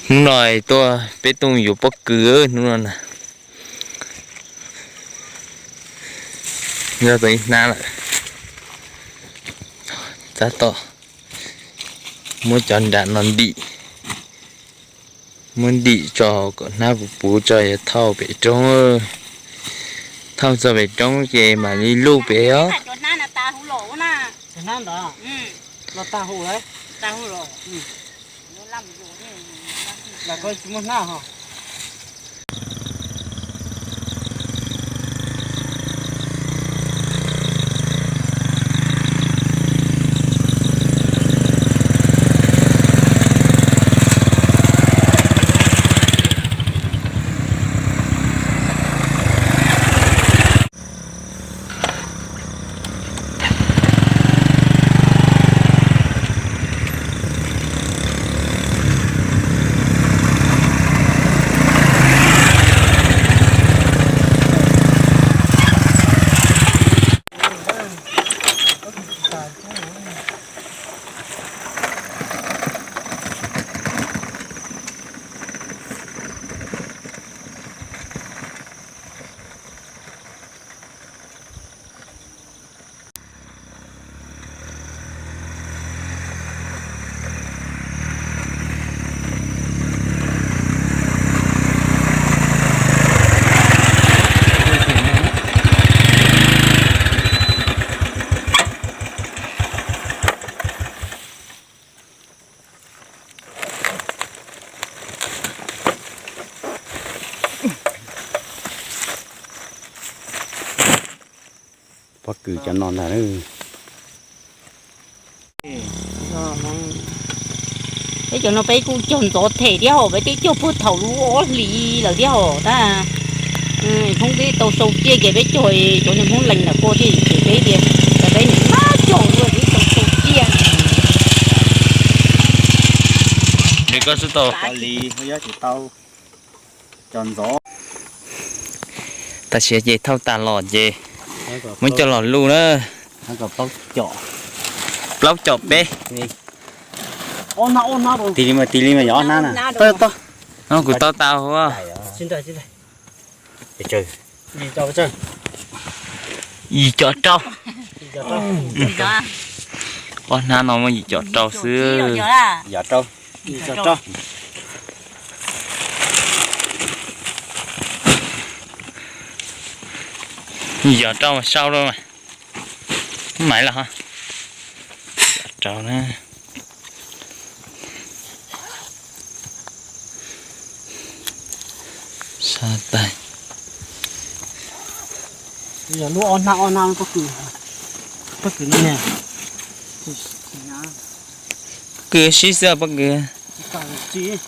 Hnub no tuaj peb tuaj yuav pob kws hnub no na. Yog tau ib hnab lawm. Tab tom muab cov nram no ntim, muab ntim tso kom hnab puv puv tso yuav thauj pem roob. Thauj txog pem roob ces mam li luj pem os. Pob kws cov no ntag. Peb cov no peb kuj cog ntxov them thiab hos, peb twb cog puag thaum lub ob hlis lawm thiab hos tab. Hmoob twb tau sau tsiaj ces peb cog, cov niag Hmoob Lees ntawm ko thiaj ces peb tias, cas peb niam mab cog luaj twb tau sau tsiaj. Nws koj xub tau li, tsis tau cog ntxov. Tam sim ces thauj tas los ces muab coj los luj na. Plaub com peb. Tig li mas, tig li mas yog ob hnab na. No kuv tau tau. Yim com rau. Ob hnab no muaj yim com rau xwb. Yim com rau mas sau rau mas. Maiv los ho. Rau na. Sab tais. Yog lub ob hnab ob hnab pob kws, pob kws no ne. Pob kws sib xwb pob kws.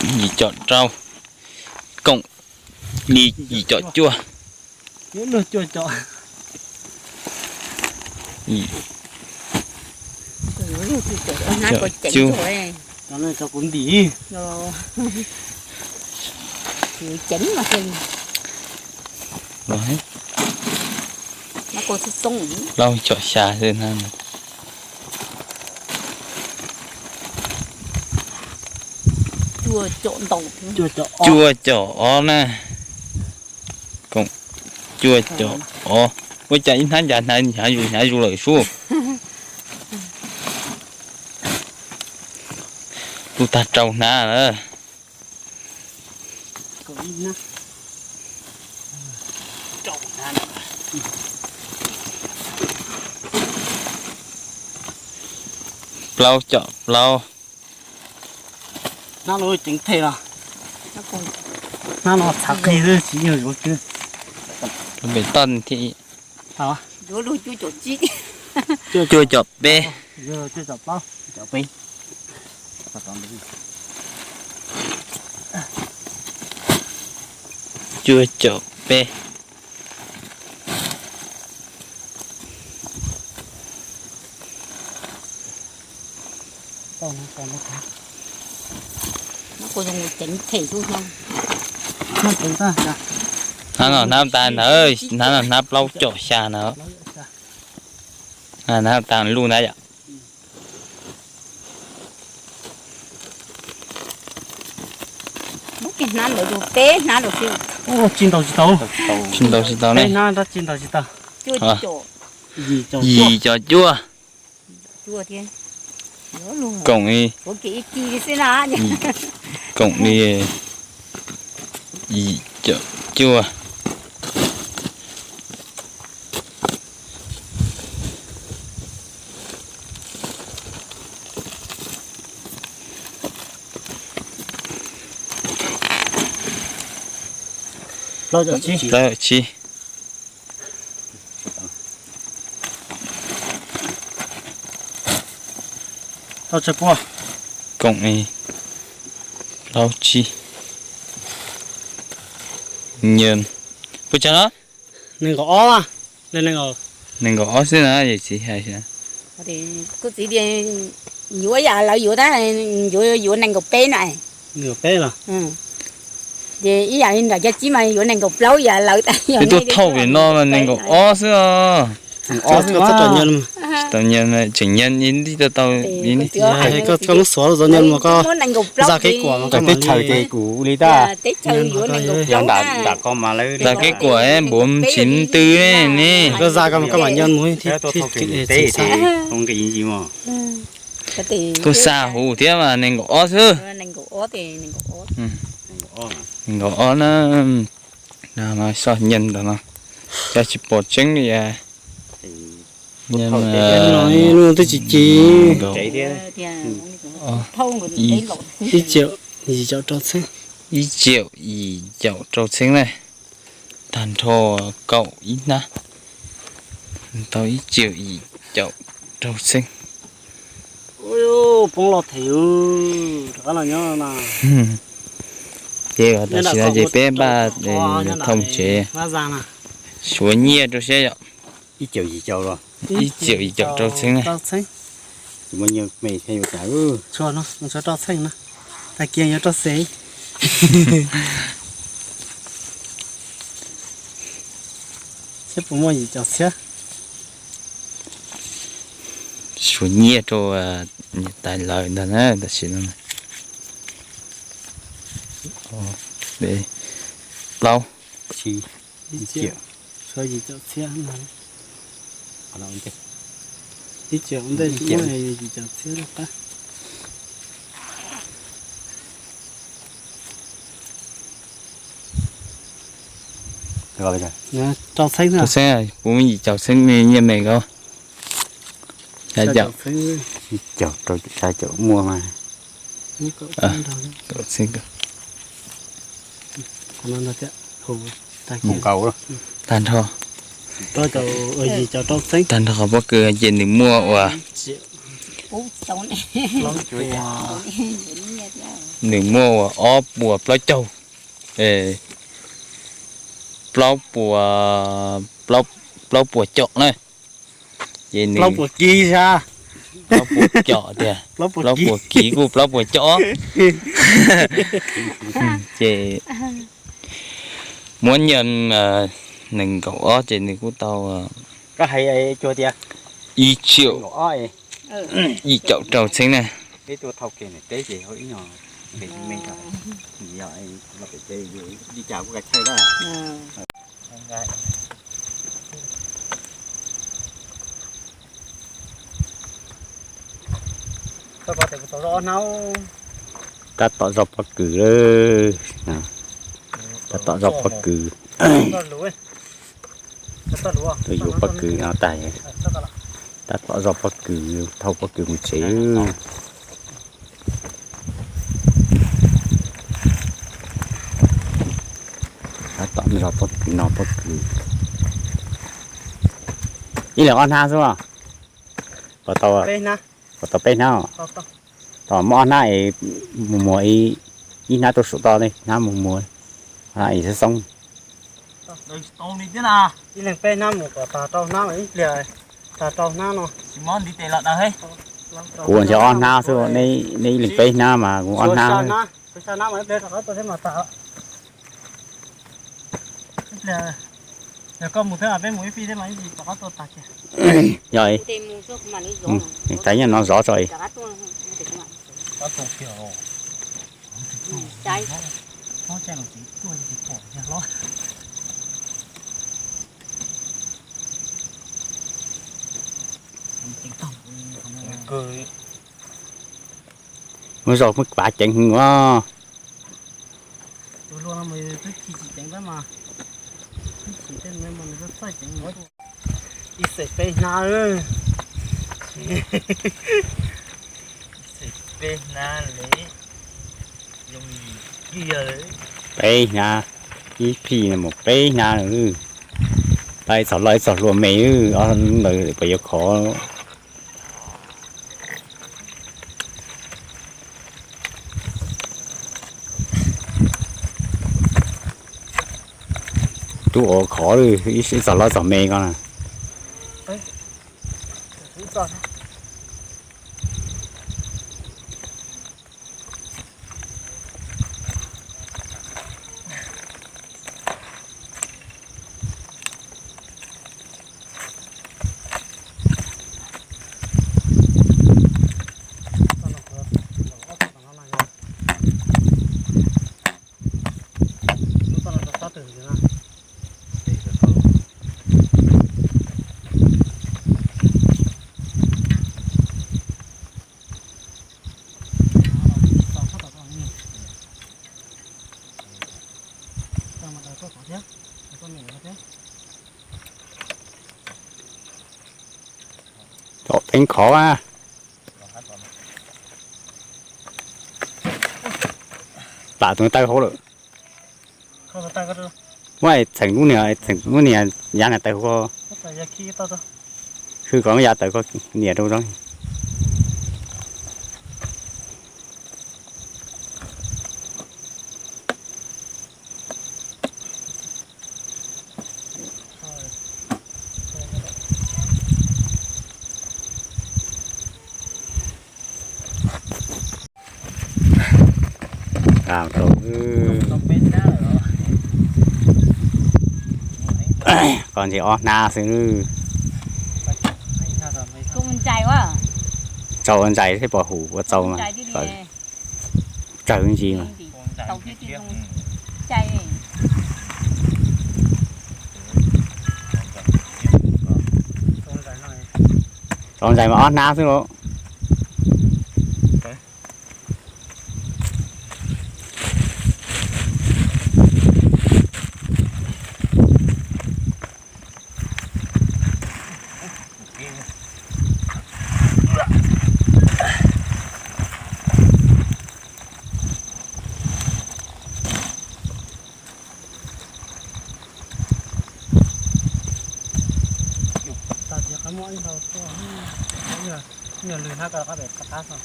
Yim com rau, koom li yim com cuaj. Plaub com xya xwb na. Cuaj com ob na. Koom cuaj com ob. Ua cas ib hnab cas hnyav zus hnyav zus lawm sub. Luj tag rau hnab na. Plaub com plaub. Hnab no ceev them los? Hnab no txhav qis xwb tsis nyuag zuav kiag. Pem toj thiab. Cuaj com peb. Cuaj com peb. Ceev them xwb no. Hnab no hnab tas ntawd, hnab no hnab plaub caum xya na. Hnab tas luj ntawd yom. Hnab ntawd peb hnab rau xwb. Tsis ntaus tsis tau. Tsis ntaus tsis tau ne. Hnab tsis ntaus tsis tau. Yim caum cuaj. Koom li, koom li yim caum cuaj. Plaub caum tsib. Koom li plaub tsib. Nyias, puas tsawg no? Nees nkaum ob, nees nkaum ob xwb na, yawm txiv hais. Kuv txiv tias yuav yam lawv yuav tab, yuav yuav nees nkaum peb na. Ces ib yam li nram caj tsib mas yuav nees nkaum plaub yam lawv tab. Peb tuaj thauj pem no mas nees nkaum ob xwb os. Tsis tau nyias, tseem nyias ib tib tau tau ib. Koj lub xuav zov nyias mas koj za kev kuam mas koj teb chaws ces kuv li tab. Nram koj mas lawv za kev kuam npuav tsis ntws ne. Koj za koj mas koj mam nyias mus. Tuaj xa huv thiab mas nees nkaum ob xwb. Nees nkaum ob na. Soj nyias ntawm no, cas tsis pom tseeb li. Twb tsis ci. Ib caum yim caum rau txheeb. Ib caum yim caum rau txheeb na. Tag nrho kaum ib hnab, tau ib caum yim caum rau txheeb. Poob los them rov qab los nyob no. Ces tam sim no ces peb npaj thauj tsev, suav nyiaj rau siab yom. Ib caum yim caum los, ib caum yim caum rau txheeb na. Tsis muaj nyiaj me thiab yuav cas. Tsuav no, tsuav rau txheej no, tag kis yuav rau xev. Seb puas muaj yim caum txhiab. Suav nyiaj rau niam tais lawv ntag na, tam sim no. Plaub, tsib, suav yim caum txhiab. Ib caum ntej yim caum txhiab qab. Rau txheeb, kuv yim caum txheeb nyiaj me ko. Xya caum, xya caum muaj mas. Tag nrho, tag nrho qhov pob kws ces nws muaj uas, nws muaj uas ob puas plaub caug, plaub puas, plaub puas caum na. Ces nws plaub puas kiv tiag, plaub puas kiv kuj plaub puas caum. Ces muab nyiaj nees nkaum ob ces nws kuj tau ib caum, ib caum rau txheeb na. Tab tom zog pob kws, tab tom zog pob kws. Tuaj yuav pob kws no tas, tab tom zog pob kws, thauj pob kws mus tsev. Tab tom zog pob kws no pob kws. Ib leeg ob hnab xwb. Puas tau, puas tau peb hnab? Tau muab ob hnab es mus muag ib, ib hnab tuaj saum toj, hnab mus muag, hnab es xoob xoob. Ib leeg peb hnab mus kom tag rau hnab, ib pliag tag rau hnab no. Kuv ntshe ob hnab xwb, neb ib leeg peb hnab mas kuv ob hnab. Xya hnab mas ib pliag rov qab tuaj thiab mas tag. Yog koj mus thiab peb mus ib fij thiab mas ib tsis rov qab tuaj tag kiag. Yog, tais nyob no zov tso. Ua zaug muab pav ceev heev os. Ib xeem peb hnab, ib xeem peb hnab li, zoo li kiag. Peb hnab, ib phij mus peb hnab lawm. Tab ib txog loj ib txog hluas me, ob ntawd puas yuav khov. Tub ua khov, ib txog loj txog me ko na. Cov teeb khov a. Plam tus taw hauv lawm. Muab txheem lub niag, txheem lub niag yav niag taw hauv. Hwj kom yav taw koj nias rau. Koj ntse ob hnab xwb. Tsaus ntshai thiab pom hum ua txaus mas. Tsawg ntsis mas. Tsaus ntshai mas ob hnab xwb los.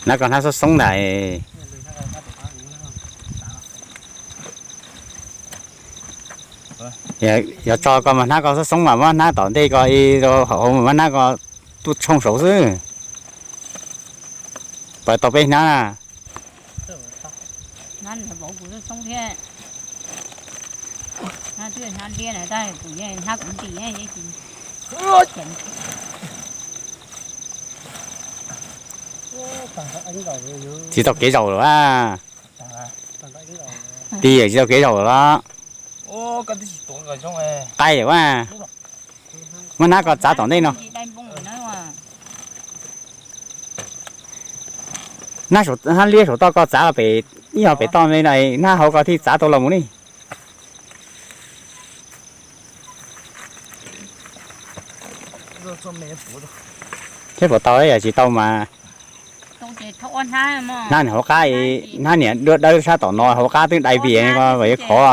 Hnab koj hnab xoob xoob ntag. Yog tso koj mas hnab koj xoob xoob mas muab hnab tom ntej ko ib rau hauv mas muab hnab koj tuaj tshooj saud xwb. Pawg tau peb hnab na. Tsis tau kev zaum lawm a. Tig tsis tau kev zaum lawm los. Qaij lawm a. Muab hnab ko txav tom ntej no. Hnab liab saum toj koj txav pem, ib yog pem toj me no, hnab hauv ko thiaj txav tau los mus li. Thiab puas tau, yog tsis tau mas hnab niam hauv qab, hnab niam dawb dawb sab tom no hauv qab twb dai vias ko yuav khov.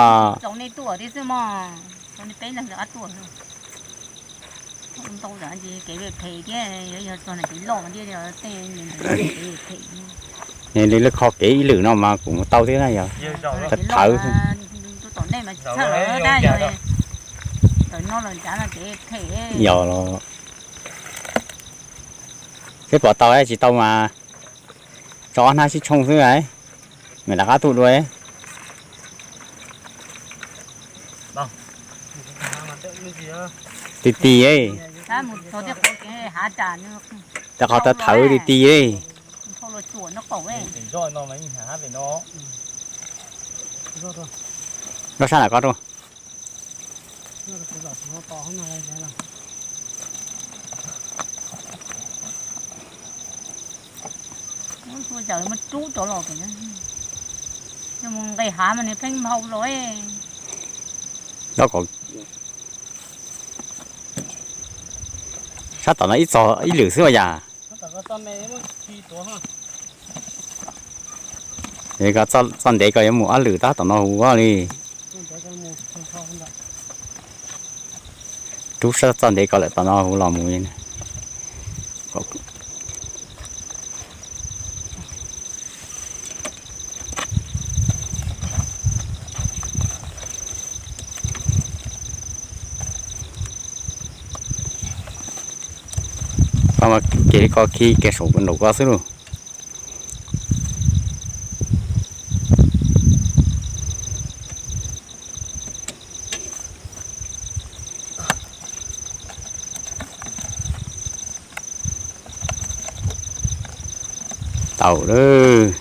Li lawv kho kev ib lwm no mas kuv mus tau thiab na yog. Thawv thawv. Yog los. Seb puas tau, tsis tau mas tso ob hnab sib tshooj xwb, mam rov qab tuaj dua. Ti ti, tej qhov thawv thawv ti ti. Noj sab nram ko rau. Nqis hav mas nws pheej nphau los. Sab tom no ib txog ib lwm xwb as yam. Txoj ntev ko yuav mus ob lwm tab tom no huv li. Rub sab txoj ntev ko lawm tom no huv los mus. Koj mas kev ko khi kev saum nraum ko xwb lauj. Tau lawm.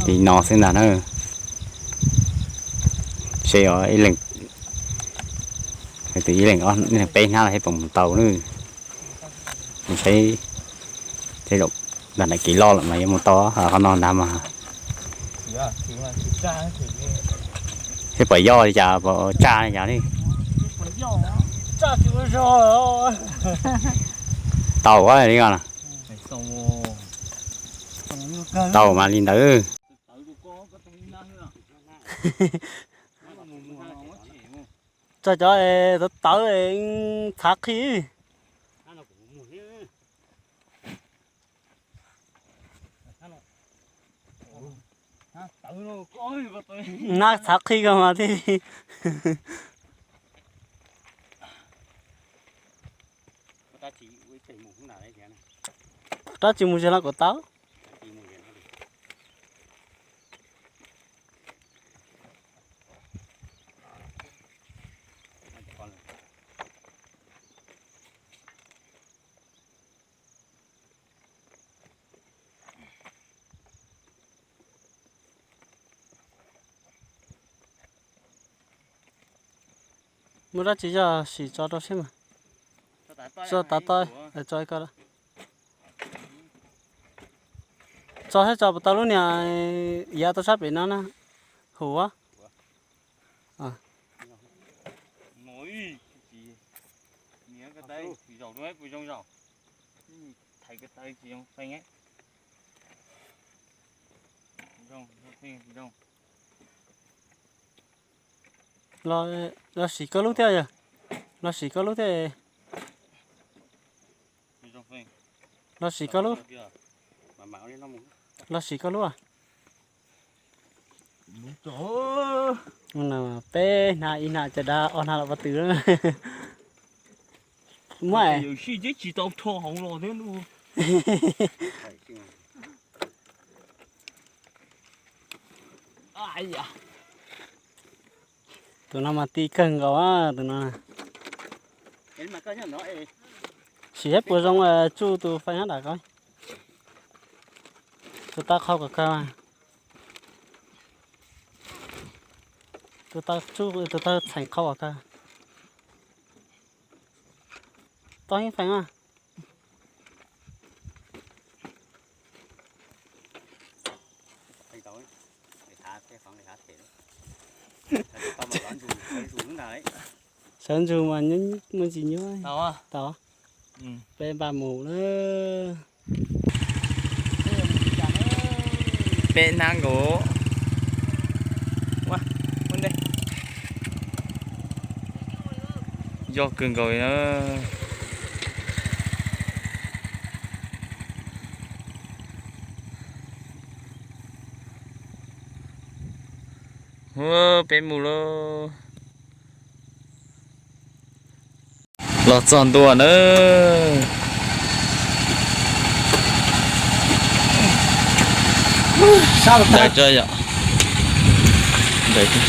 Li no xwb ntag na. Seb ib leeg, ib leeg peb hnab los seb puas mus tau na. Saib, tej zaum nram kev loj lawm mas yuav mus tau qhov no ntag mas. Seb puas yog li cas, puas tsaj li cas li. Tau li no. Tau mas li ntawd. Txog cov tawv tawv txhav qhi. Nab txhav qhi kawg mas thiaj li. Rab tsis mus ze no kuv tau. Muaj dab tsi yog sim tso rau seb mas. Tso tav toj, tso ko. Tso thiab tso puas tau lub niag yav tau sab pem no na. Huv. Los sim koj lub thiab yog. Los sim koj lub thiab. Los sim koj lub. Los sim koj lub. Peb hnab, ib hnab caj dab, ob hnab los pob tw. Muab. Tus no mas ti kawg nkaus tus no. Sim seb puas zoo tsuj tus fais nyob nram ko. Tus taw qhau kom kawg. Tus taw tsuj, tus taw txheem qhau kom kawg. Tau yeej feem a. Sawv ntsug mas muaj ntsis nyuaj. Tau, peb npaj mus lawm. Peb hnab nkaus. Yog kawg nkaus na. Peb mus lauj. Los txog ntua na. Ntawd tso yom. Ntawd tso.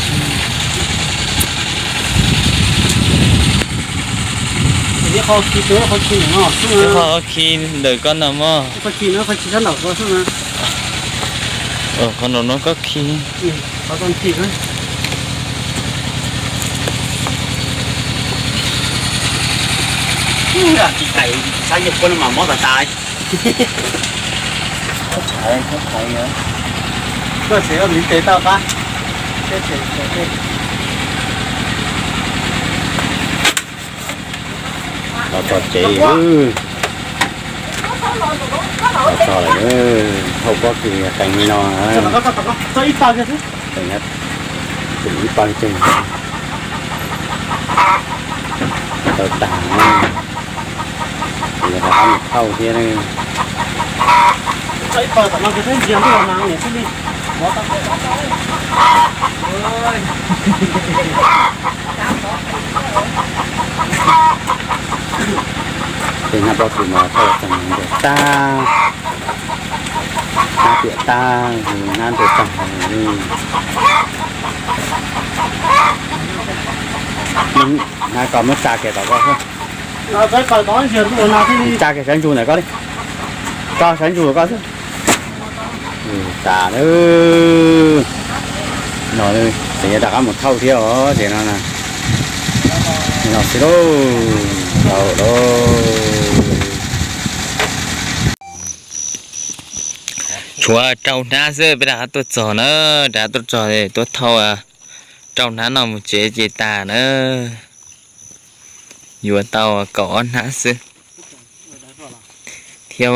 Ib qho khi tus, ib qho khi ntawm no xwb na. Ib qho khi ntawm koj no mog. Ib qho khi no, ib qho khi sab nraum ko xwb na. Qhov nraum no koj khi. Qhov tau khi na. Tsis thaiv, saib yog koj no mas mob tas tas. Koj tseem ua miv tes tau qab. Los txog tsev, los txog lawm, hauv pob kws qees li no. Ib pawg ceg tau tag, yog rov qab mus thauj thiab. Tej hnab pob kws mas thauj tag, hnab tiam tag, hnab ntuag tag. Hnab ko muab tsa kiag tom ko xwb. Tsa kiag sawv ntsug ntawm ko li. Tso sawv ntsug ntawm ko xwb. Tas lawm. No tseem yuav rov qab mus thauj thiab os, ces no no xwb lauj. Lauj lauj. Tshuav rau hnab xwb peb rov qab tuaj txog na, rov qab tuaj txog tuaj thauj rau hnab no mus tsev ces tas na. Yuav tau kaum ob hnab xwb thiab.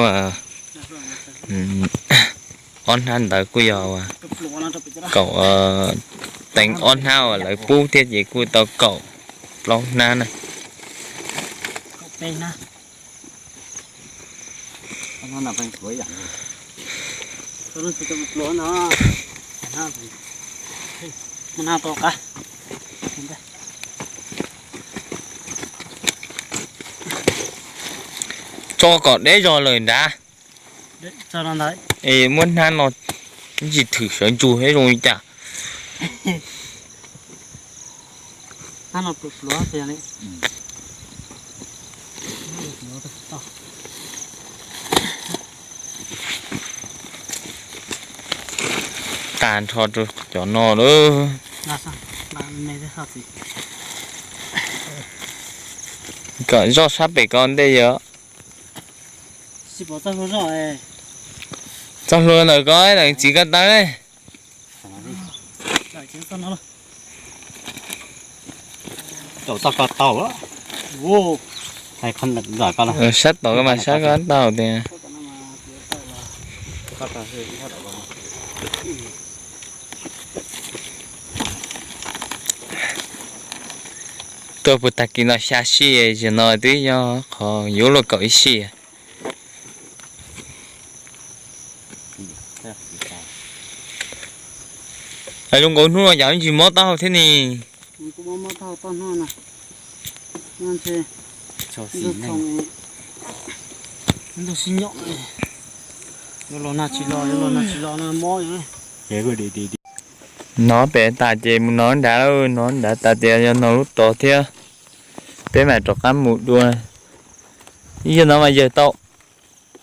Ob hnab ntawd kuj yog kaum, teev ob hnab uas lawv pub thiab ces kuj tau kaum plaub hnab na. Tso kom deb zog lawm nrad. Es muab hnab no tsis thwm sawv ntsug thiab zoo li cas. Tas nrho rau cov no lawm. Kom zoj sab pem ko ntej yog. Txoj hlua ntawm ko, txiv ko taw. Sab tom ko mas sab ko tau tiag. Tuaj puag tag kis no xya sij, zaum no twb yog qhov yuav luaj kaum ib sij. Zoo nkaus hnub no cas tsis mob taub hau thiab ne. Ntug sib nyob, yuav los nag tsis los, yuav los nag tsis los no mob. No pem tas ces mus no nrad, no nrad tas ces yog no lub tod thiab. Peb mam rov qab mus dua. Ib zaug no mas yawg tau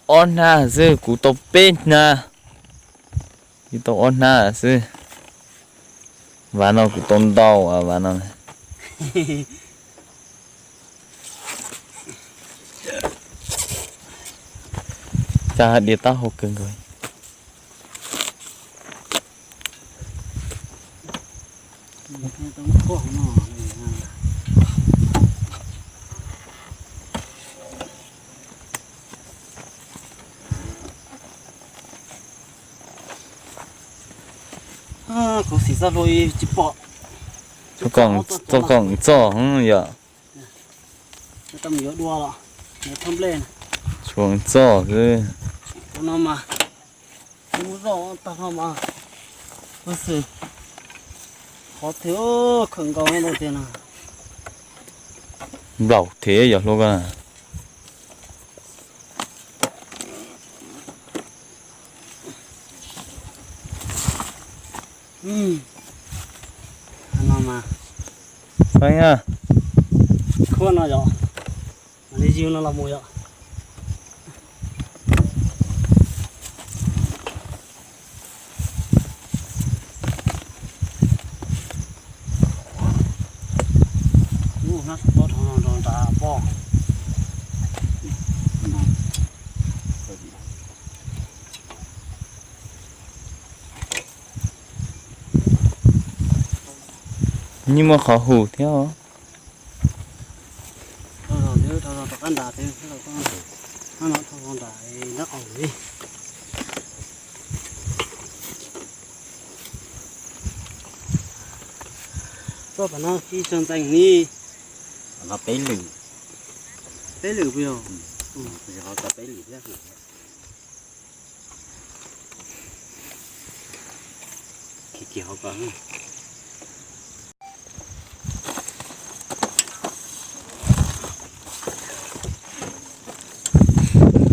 ob hnab xwb, kuv tau peb hnab. Kuv tau ob hnab xwb. Vav no kuv tau ntau vav no. Cas dias taub hau kawg nkaus. Kuv xim txoj hlua tsis pom. Txoj koom txoj yom. Tsis pom txoj xwb. Kuv no mas kuv zoj tag no mas, tab sis qhov twg khawm nkaus no tiag no. Nplaum thiab yog hlua ko. No mas, khuab no yog. Li yus no los mus yom. Hnab tob rho nrad pom. Yeej muaj qhov hum thiab os. Rov qab nrad, no rho nrad nrab qaum li. Txoj pam no kis sab ntxees li. Peb lwm. Peb lwm puas yog? Peb lwm thiab.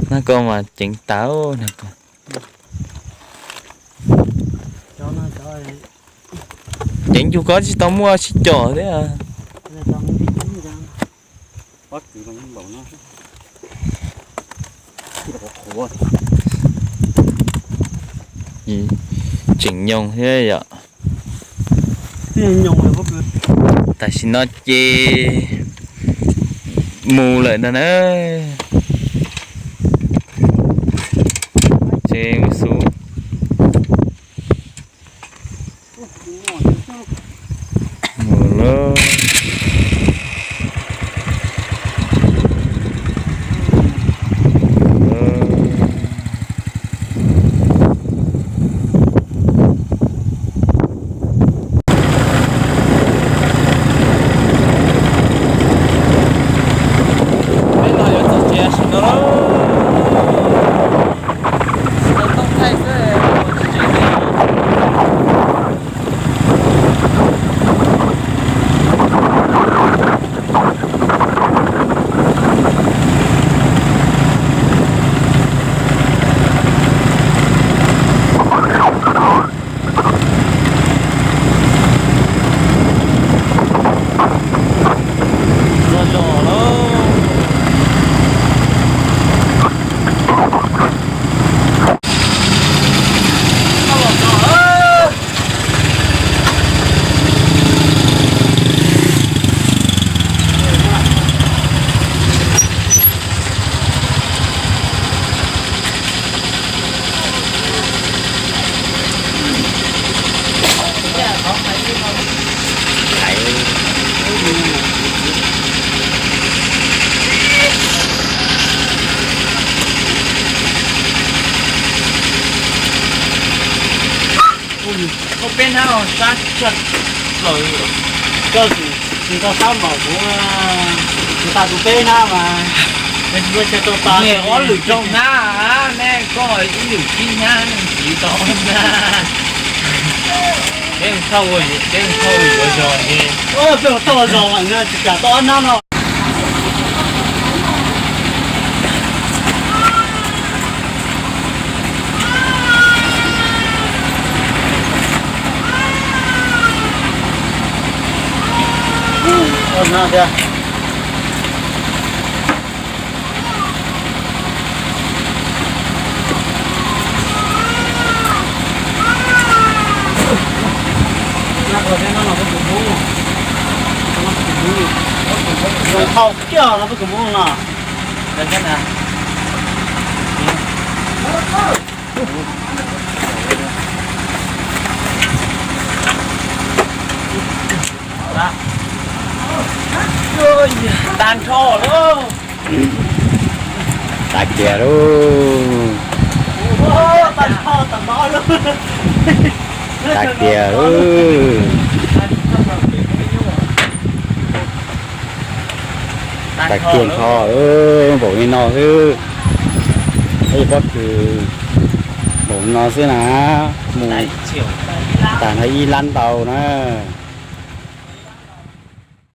Nab ko mas ceev tas nab ko. Ceev cuag koj tsis tau muaj sib com thiab. Tseem nyoos thiab yom. Tam sim no ces mus lawm ntag na. Ces mus xub. Mus lawm. Peb no yuav txog tsev sim no lawm. Tsis tau tooj thaij xwb, tsis tseem li. Txog zos lawm. Koj peb hnab sab tshaj plaws. Koj tsis tau sab npaum kuv, kuv tas kuv peb hnab mas. Ob lwm rau hnab, nej koj ib lwm tsib hnab, tsis tau ob hnab. Peb thauj, peb thauj yuav zog ces. Peb thauj zog mas tsis kam tau ob hnab no. Zoo thauj kiag no peb kwv Hmoob no. Tag nrho lawm. Tag kiag lauj. Tag kiag lauj. Tag kiag nrho, npaum li no xwb. Ib pob kws npaum no xwb na, mus tag nrho ib lab ntau na.